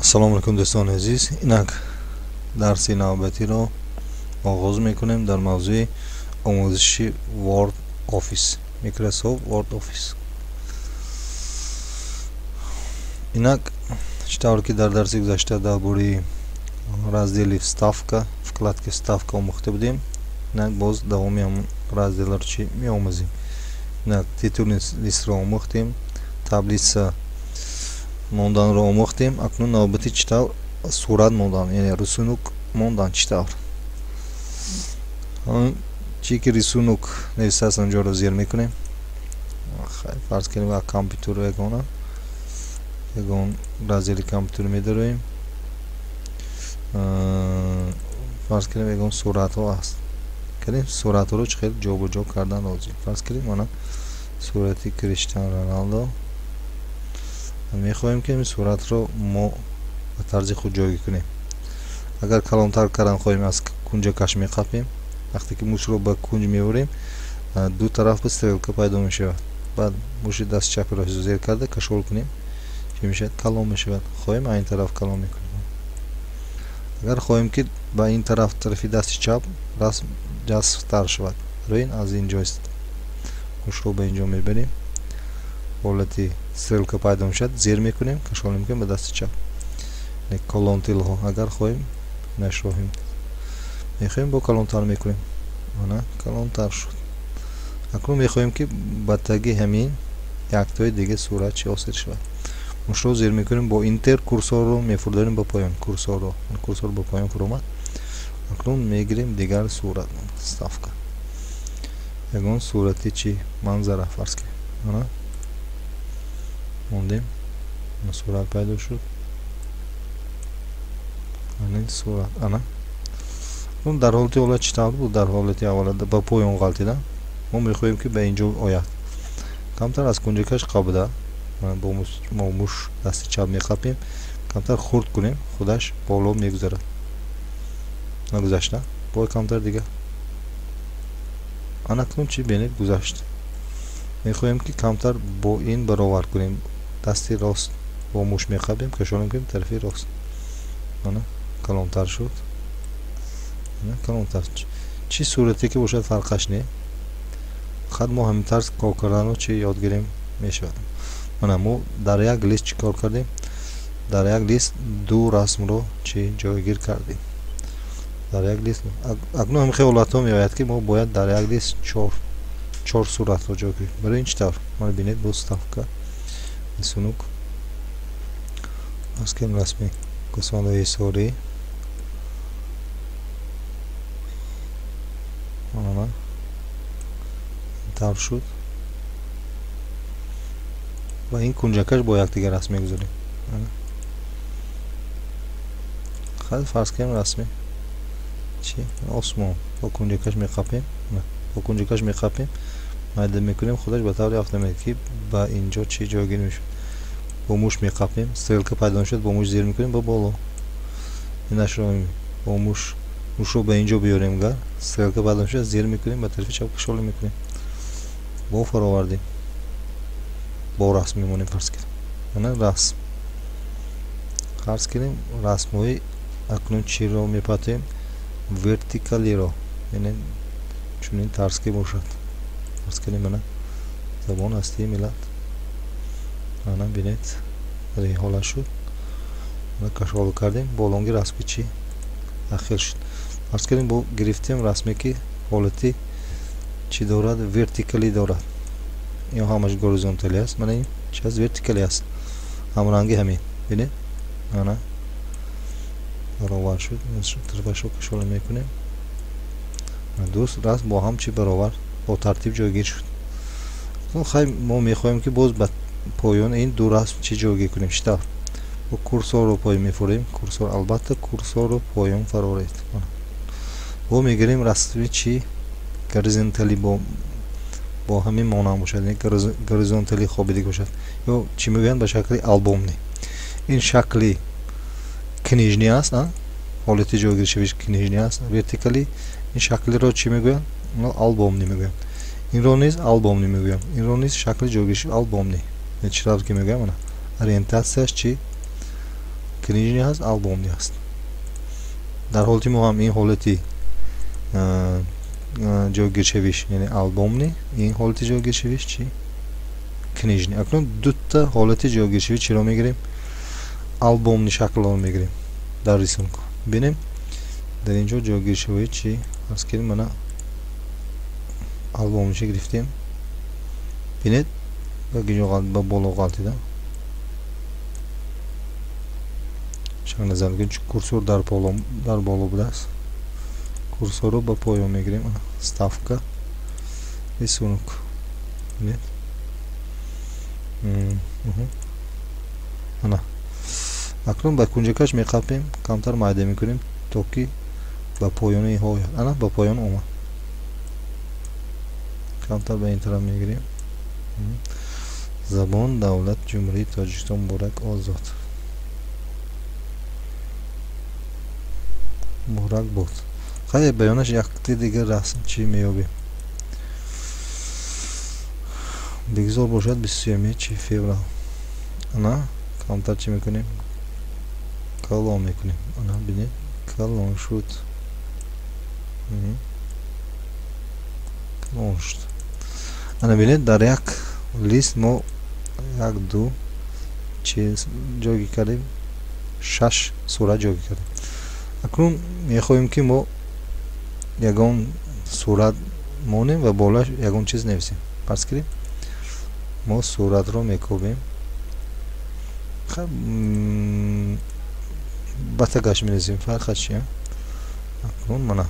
Ассалому алайкум дӯстони азиз. Инак дарси навбатиро оғоз мекунем дар мавзӯи омӯзиши Word Office, Microsoft Word Office. Инак чӣ тавр ки дар дарси гузашта дар бораи раздели вставка, вкладки вставка омӯхта будем, инак боз давоми ҳамон разделро чӣ меомӯзем. Инак титульный листро омӯхтем, таблица монданро омӯхтем. Акнун навбати чӣ тавр сурат мондан, яъне рисунок мондан чӣ тавр. Чӣ ки рисунок нависааст, онҷоро зер мекунем. Фарз кунем як компютер, ягон раздели компютер медароем. Фарз кунем ягон суратҳо аст. Кардем суратҳоро чӣ хел ҷобаҷо кардан лозим. Фарз кунем мана сурати Криштиану Роналдо. Мехоҳем ки ин суратро мо ба тарзи худ ҷойгир кунем. Агар калонтар кардан хоҳем, аз кунҷакаш меқапем. Вақте ки мушро ба кунҷ меорем, ду тараф ба стрелка пайдо мешавад. Баъд муши дасти чапиро зер карда кашол кунем, чӣ мешавад? Калон мешавад. Хоҳем ин тараф калон мекунем. Агар хоҳем ки ба ин тараф, тарафи дасти чап расм ҷазбтар шавад, барои ин аз ин ҷо мушро ба инҷо мебарем. Ҳолати стрелка пайдо мешавад, зер мекунем, кашол мекунем ба дасти чап. Колонтилҳо агар хоҳем нашроҳем, мехоҳем бо калонтар мекунем. Ана калонтар шуд. Акнун мехоҳем ки ба таги ҳамин яктои дига сурат чӣ ҳосил шавад. Мушро зер мекунем, бо интер курсорро мефурдорем ба поён. Курсор ба поён фуромад. Акнун мегирем дигар сурат, ставка. Ягон сурати чӣ манзара фарз кунем. Ана мондем, сурат пайдо шуд. Ана сурат, ана. Дар ҳолати аввал чӣ тавр буд? Дар ҳолати аввал ба поён ғалтида. Мо мехоҳем ки ба инҷо ояд. Камтар аз кунҷакаш қабда, бо муш дасти чап меқапем, камтар хурд кунем, худаш боло мегузарад. Нагузашта, бо камтар дига. Ана акнун чӣ бинед, гузашт. Мехоҳем ки камтар бо ин баровар кунем. Дасти рост бо муш меқапем, кашолем кунем тарафи рост. Ана калонтар шуд. Ана калонтар. Чӣ сурате ки бошад фарқаш не. Фақат мо ҳамин тарз кор карданро чӣ ёд гирем мешавад. Мана мо дар як лист чӣ кор кардем? Дар як лист ду расмро чӣ ҷойгир кардем. Дар як лист. Акнун ҳамин хел ҳолатҳо меояд ки мо бояд дар як лист чор суратро ҷой кунем. Барои ин чӣ тавр? Мана бинед, боз ставка, рисунок. Фарз кунем расми гӯсфандои ҳисорӣ. Ана тавр шуд. Ва ин кунҷакаш бо якдигар расм мегузорем. Хай фарз кунем расми чӣ? Осмон. Бо кунҷакаш меқапем. Бо кунҷакаш меқапем, майда мекунем, худаш ба таври автоматикӣ ба инҷо чӣ ҷойгир мешавад. Бо муш меқапем, стрелка пайдо мешавад, бо муш зер мекунем ба боло. Инашро бо мушро ба инҷо биёрем, гар стрелка пайдо мешавад, зер мекунем, ба тарафи чап кашола мекунем. Бо фаровардем. Бо расм мемонем, фарз кунем. Ана расм. Фарз кунем расмҳои акнун чиро мепатем? Вертикалиро, яъне чунин тарз ки бошад. Фарз кунем ана забон ҳастии миллат. Ана бинед, дар ин ҳолат шуд. Ана кашол кардем, болонги расми чӣ дахил шуд. Фарз кунем бо гирифтем расме ки ҳолати чӣ дорад? Вертикалӣ дорад. Ин ҳамаш горизонталӣ аст. Мана ин чӣ аст? Вертикалӣ аст. Ҳамранги ҳамин. Бинед, ана баровар шуд. Тарафашро кашола мекунем. Ду расм бо ҳам чӣ баровар, бо тартиб ҷойгир шуд. Хай мо мехоҳем ки боз ба поён ин ду расм чӣ ҷойгир кунем? Чӣ тавр? Бо курсорро поён мефурем. Курсор, албатта курсорро поён фароред. Бо мегирем расми чӣ? Горизонталӣ бо ҳамин монанд бошад, яъне горизонталӣ хобидагӣ бошад. Ё чӣ мегӯянд? Ба шакли албомни. Ин шакли книжный аст, ҳолати ҷойгиршавиш книжный аст, вертикалӣ. Ин шаклиро чӣ мегӯянд? Албомни мегӯянд. Инро низ албомни мегӯянд. Инро низ шакли ҷойгиршави албомни. Чӣ тавр ки мегӯям, ана ориентатсияш чӣ? Книжный ҳаст, альбомный ҳаст. Дар ҳолати мо ҳам ин ҳолати ҷойгиршавиш, яъне альбомный, ин ҳолати ҷойгиршавиш чи? Книжный. Акнун дута ҳолати ҷойгиршавӣ чиро мегирем? Альбомный шаклро мегирем дар рисунку. Бинем, дар инҷо ҷойгиршавии чи аст, ки мана альбомниша гирифтем. Бинед, ба боло ғалтида. Шак назар мекунем, чун курсор дар боло будааст. Курсорро ба поён мегирем. Ставка, рисунок. Бинед. Ана. Акнун ба кунҷакаш меқапем, камтар майда мекунем, то ки ба поёни инҳо ояд. Ана ба поён омад. Камтар ба ин тараф мегирем. Забон, давлат, Ҷумҳурии Тоҷикистон, муборак, озод. Муборак бод. Хайр, баёнаш якти дигар расм чӣ меёбем? Бигзор бошад 23 чи феврал. Ана камтар чӣ мекунем? Калон мекунем. Ана бинед, калон шуд. Калон шуд. Ана бинед, дар як лист мо як, ду чиз ҷойгир кардем, 6 сурат ҷойгир кардем. Акнун мехоҳем, ки мо ягон сурат монем ва болояш ягон чиз нависем. Фарз кунем, мо суратро мекобем, ба тагаш менависем, фарқаш чи? Акнун мана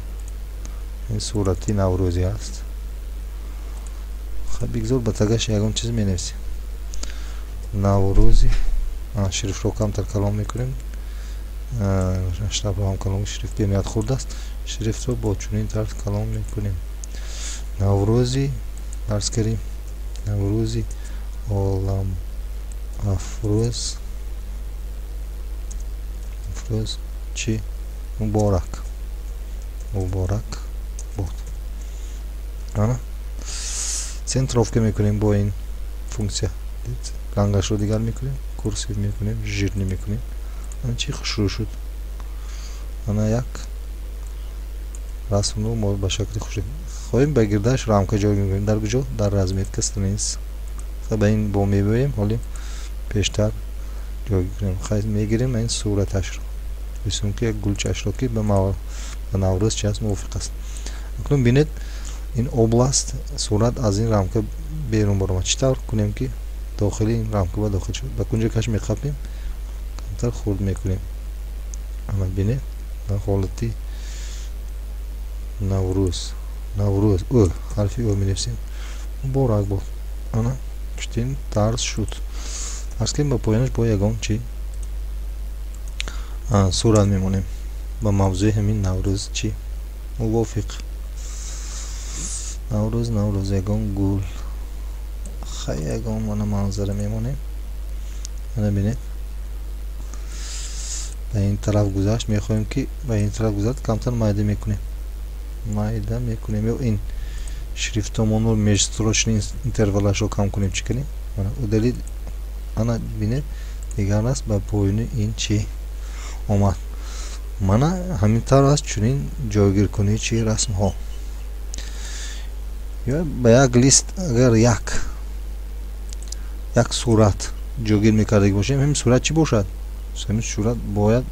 ин сурати наврӯзӣ аст. Бигзор ба тагаш ягон чиз менависем. Наврӯзи, шрифтро камтар калон мекунем. Штабро ҳам калон, шрифт бениҳоят хурд аст. Шрифтро бо чунин тарз калон мекунем. Наврӯзи, фарз кардем, Наврӯзи олам афрӯз, афрӯз чи? Муборак, муборак бод. Ана центровка мекунем бо ин функсия. Рангашро дигар мекунем, курсив мекунем, жирный мекунем. Ана чи хушрӯ шуд. Ана як расмро мо ба шакли хушрӯ хоҳем, ба гирдаш рамка ҷойгир мекунем. Дар куҷо? Дар разметка страниц. Ба ин бо мебиёем, ҳоле пештар ҷойгир кунем. Хайр, мегирем ин сураташро, рисунки як гулчашро, ки ба наврӯз чи аст, мувофиқ аст. Акнун бинед, ин област сурат аз ин рамка берун баромад. Чӣ тавр кунем, ки дохили ин рамка ба дохил шуд? Ба кунҷакаш меқапем, камтар хурд мекунем. Ана бинед, дар ҳолати наврӯз, наврӯз, ӯ, ҳарфи ӯ менависем. Муборак бод. Ана чунин тарз шуд. Фарз кунем, ба поёнаш бо ягон чи сурат мемонем ба мавзӯи ҳамин наврӯз чи мувофиқ. Наврӯз, наврӯз, ягон гул, хай ягон мана манзара мемонем. Ана бинед, ба ин тараф гузашт. Мехоҳем, ки ба ин тараф гузард, камтар майда мекунем, майда мекунем. Ё ин шрифтомонро межстрочный интервалашро кам кунем. Чӣ кунем? Мана удалить. Ана бинед, дигар аст, ба поёни ин чи омад. Мана ҳамин тавр аст чунин ҷойгиркунии чи расмҳо. Ё ба як лист агар як сурат ҷойгир мекардаги бошем, ҳамин сурат чӣ бошад? Ҳамин сурат бояд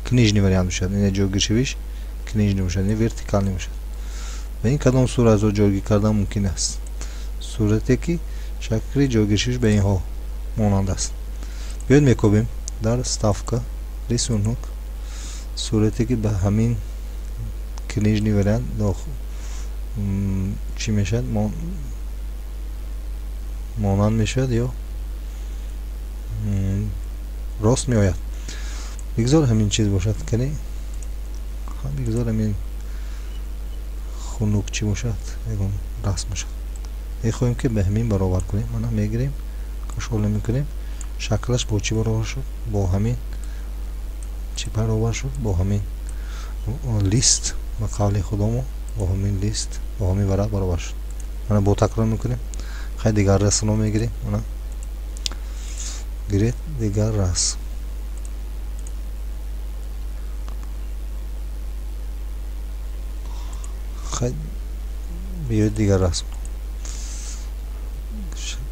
книжный вариант бошад, яъне ҷойгиршавиш книжный бошад, яъне вертикальный бошад. Ба ин кадом суратро ҷойгир кардан мумкин аст? Сурате, ки шакли ҷойгиршавиш ба инҳо монанд аст. Биёед мекобем дар ставка, рисунок, сурате, ки ба ҳамин книжный вариант чӣ мешавад, монанд мешавад ё рост меояд. Бигзор ҳамин чиз бошад, кани бигзор ҳамин хунук чӣ бошад, ягон расм бошад. Мехоҳем, ки ба ҳамин баробар кунем. Мана мегирем, кашола мекунем. Шаклаш бо чӣ баробар шуд? Бо ҳамин чӣ баробар шуд? Бо ҳамин лист, ба қавли худомо, бо ҳамин лист, бо ҳамин варақ баробар шуд. Мана бо такрор мекунем. Хай дигар расмро мегирем. Мана гиред дигар расм. Хай, биёед дигар расм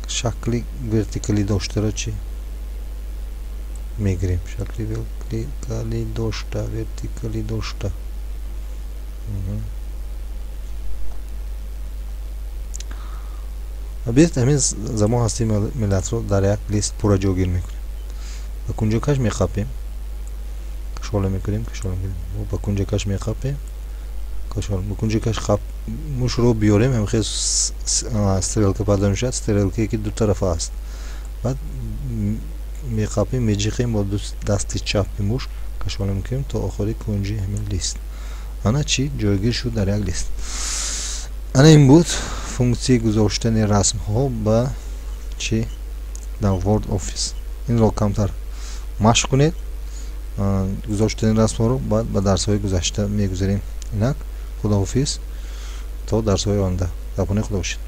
шакли вертикалӣ доштаро чӣ мегирем. Шакли вертикалӣ дошта, вертикалӣ дошта. Биёед ҳамин забон ҳастии миллатро дар як лист пурра ҷойгир мекунем. Ба кунҷакаш меқапем, кашола мекунем, кашола мекунем, ба кунҷакаш меқапем, кашола, ба кунҷакаш қап мушро биёрем, ҳамин хел стрелка пайдо мешавад, стрелкае ки дутарафа аст. Баъд меқапем, меҷиқем бо дасти чапи муш, кашола мекунем то охири кунҷи ҳамин лист. Ана чӣ ҷойгир шуд дар як лист. Ана ин буд функсияи гузоштани расмҳо ба чӣ дар Word Office. Инро камтар машқ кунед, гузоштани расмҳоро, баъд ба дарсҳои гузашта мегузарем. Инак, худоҳофиз то дарсҳои оянда. Дар хонаи Худо бошед.